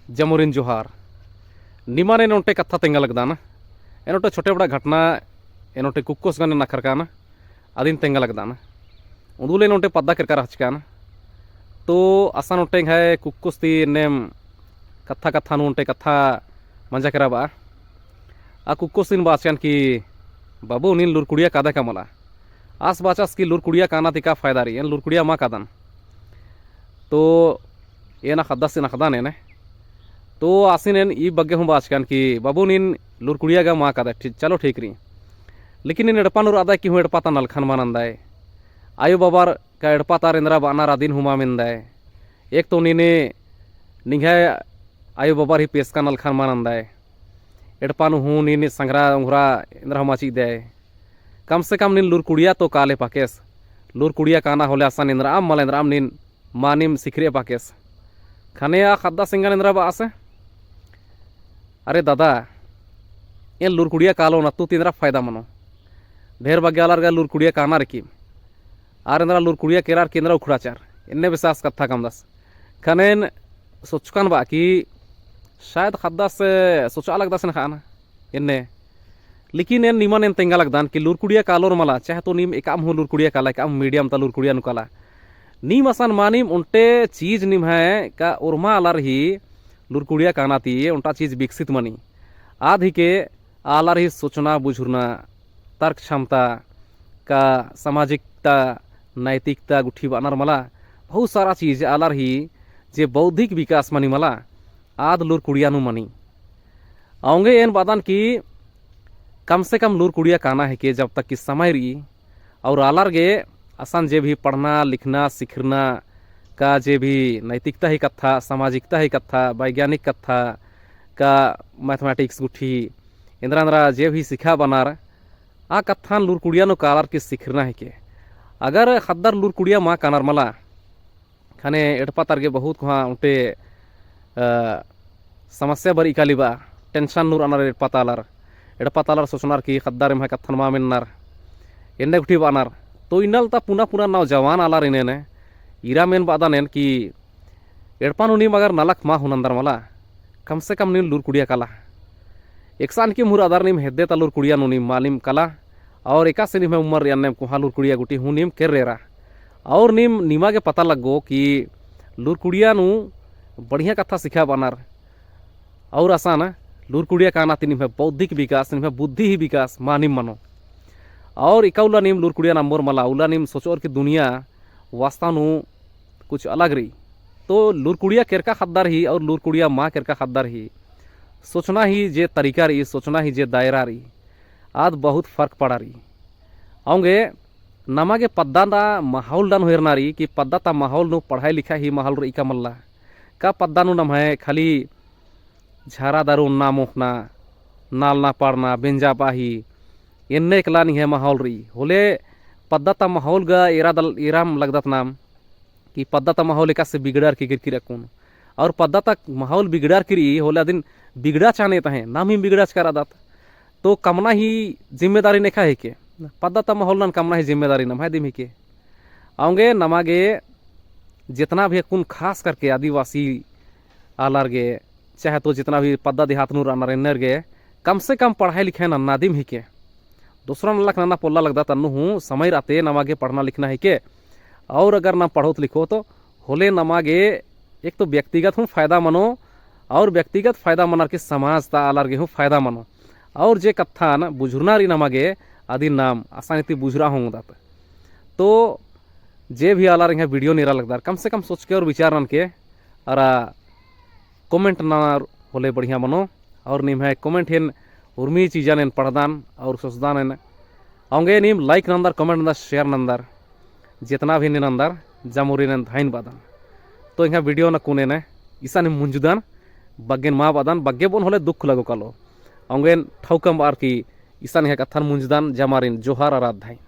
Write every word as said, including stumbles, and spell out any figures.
जमुरिन जोहार। निमन एन ओन्टे कत्था तेंगा लगदन। एन ओन्टे छोटे बड़ा घटना, एन ओन्टे कुक्कोस गने नखरकन, अदिन तेंगा लगदन। उन्दुल एन ओन्टे पद्दा केरका रहचकन। तो असन ओन्टे एंग्है कुक्कोस ती एन्नेम कत्था कत्था नू ओन्टे कत्था मंजा केरा बा। आ कुक्कोस ती एन बाचकन कि बाबू नीन लूरकुड़िया कादय का मला। आस बाचस कि लूरकुड़िया काना ती का फायदा रई, एन लूरकुड़िया मा कादन। तो एन आ ख़द्दस ती नखदन एन। तो आसिन एन ई बग्गे हूँ बाचकन कि बाबू नीन लूरकुड़िया गा मा कादय, ठी-, चलो ठीक रई। लेकिन नीन एड़पा नू रअदय कि हूँ एड़पा ता नलखन मा नन्दय। आयो बबर का एड़पा ता एन्दरा बअनर अदिन हूँ मा मेन्दय। एक तो नीन निंग्है आयो बबर ही पेसका नलखन मा नन्दय। एड़पा नू हूँ नीन संघरा उंघरा एन्दरा हूँ मा चिअदय। कम से कम नीन लूरकुड़िया तो काले पाकेस। लूरकुड़िया काना होले असन एन्दरअम मल एन्दरअम नीन मानिम सिखरे पाकेस। ख़ने आ ख़द्दस एंगन एन्दरा बअस, अरे दादा, एन लूरकुड़िया कालोन अत्तु ती एन्दरा फायदा मनो। ढेर बग्गे आलर गा लूरकुड़िया कानर की। आर एन्दरा लूरकुड़िया केरर की एन्दरा उखड़ाचर। एन्ने बेसे आस कत्था कमदस। ख़ने एन सोचकन बा कि शायद ख़द्दस सोचआ लगदस एन ख़ान एन्ने। लेकिन एन निमन एन तेंगा लगदन कि लूरकुड़िया कालोर मला, चाहे तो नीम एकअम हूँ लूरकुड़िया काला, एकअम medium ता लूरकुड़िया नू काला। नीम असन मानिम ओन्टे चीज निम्है का ओर्मा आलर ही लूरकुड़िया काना ती ओन्टा चीज विकसित मनी। आद हिके आलर ही सोचना बुझुरना, तर्क क्षमता का सामाजिकता, नैतिकता गुट्ठी बअनर मला, बहुत सारा चीज आलर ही जे बौद्धिक विकास मनी मला, आद लूरकुड़िया नू मनी। औंगे एन बअदन कि कम से कम लूरकुड़िया काना हिके जब तक कि समय रई, और आलर गे असन जे भी पढ़ना, लिखना, सिखरना का जे भी नैतिकता ही कत्था, सामाजिकता ही कत्था, वैज्ञानिक कत्था का mathematics गुट्ठी, एन्दरा एन्दरा जे भी सिखा बअनर, आ कत्थन लूरकुड़िया नू कालर की सिखरना हिके। अगर ख़द्दर लूरकुड़िया मा कानर मला, ख़ने एड़पा तार गे बहुत कोहाँ ओन्टे, अ, समस्या बरई काली बा, tension नू रअनर एड़पा ता आलर। एड़पा ता आलर सोचनर कि ख़द्दर एम्है कत्थन मा मेन्नर। एन्ने गुट्ठी बअनर। तो इन्नल ता पुना पुना नौजवान आलर एन एन, इरा मेन बअदन एन कि एड़पा नू नीम अगर नलख मा हूँ नन्दर मला, कम से कम नीम लूरकुड़िया काला। एकसन की मुहूर अदर नीम हेद्दे ता लूरकुड़िया नू नीम मानिम काला, और एकासे निम्है उम्मर रई अन्नेम कोहाँ लूरकुड़िया गुट्ठी हूँ नीम केरर एरा। और नीम, निमा गे पता लग्गो कि लूरकुड़िया नू बढ़िया कत्था सिखा बअनर। और असन लूरकुड़िया काना ती निम्है बौद्धिक विकास, निम्है बुद्धि ही विकास मानिम मनो। और एका उल्ला नीम लूरकुड़िया नम्बोर मला, उल्ला नीम सोचोर कि दुनिया वास्तव नू कुछ अलग रई। तो लूरकुड़िया केरका ख़द्दर ही और लूरकुड़िया मा केरका ख़द्दर ही सोचना ही जे तरीका रई, सोचना ही जे दायरा रई, आद बहुत फर्क पड़ा रई। औंगे नमा गे पद्दा ता माहौल डन होरना रई कि पद्दा ता माहौल नू पढ़ाई लिखाई ही माहौल रई का मल्ला। का पद्दा नू नम्है खाली झारा दारू ओन्ना मोख़ना, नालना पाड़ना, बेंजा पाही, एन्ने एकला निंग्है माहौल रई। होले पद्दा ता माहौल गा एरा दल-, एराम लगदत नाम कि पद्दा ता माहौल एकासे बिगड़ार की गिरकिर अक्कुन। और पद्दा ता माहौल बिगड़ार की रई, होले अदिन बिगड़ाचाने तहें, नाम ही बिगड़ाचका रअदत। तो कमना ही जिम्मेदारी नेखा हिके। पद्दा ता माहौल नन कमना ही जिम्मेदारी नम्है दिम हिके। औंगे नमा गे जितना भी अक्कुन खास करके आदिवासी आलर गे, चाहे तो जितना भी पद्दा देहात नू रअनर एन्नर गे, कम से कम पढ़ाई लिखाई नन्ना दिम हिके। दूसरा नलख नन्ना पोल्ला लगदत अन्नु हूँ समय रअते नमा गे पढ़ना लिखना हिके। और अगर नाम पढ़ोत लिखोत होले नमा गे एक तो व्यक्तिगत हूँ फायदा मनो, और व्यक्तिगत फायदा मनर की समाज ता आलर गे हूँ फायदा मनो। और जे कत्थन बुझुरना रई नमा गे अदिन नाम आसानी ती बुझुरा ओंगदत। तो जे भी आलर एंग्है video नू एरा लगदर, कम से कम सोच के और विचार नन के अरा comment ननर होले बढ़िया मनो। और निम्है comment हेन उर्मी चीजन एन पढ़दन और सोचदन एन। औंगे नीम like नन्दर, comment नन्दर, share नन्दर, जेतना भी नीन नन्दर जमुरिन एन धइन बअदन। तो एंग्है video नकुन एन इसन मुंजुदन, बग्गेन मा बअदन, बग्गे बओन होले दुख लगो कालो। औंगे एन ठौकम बअर की इसन एंग्है कत्थन मुंजुदन, जमारिन जोहार अरा धइन।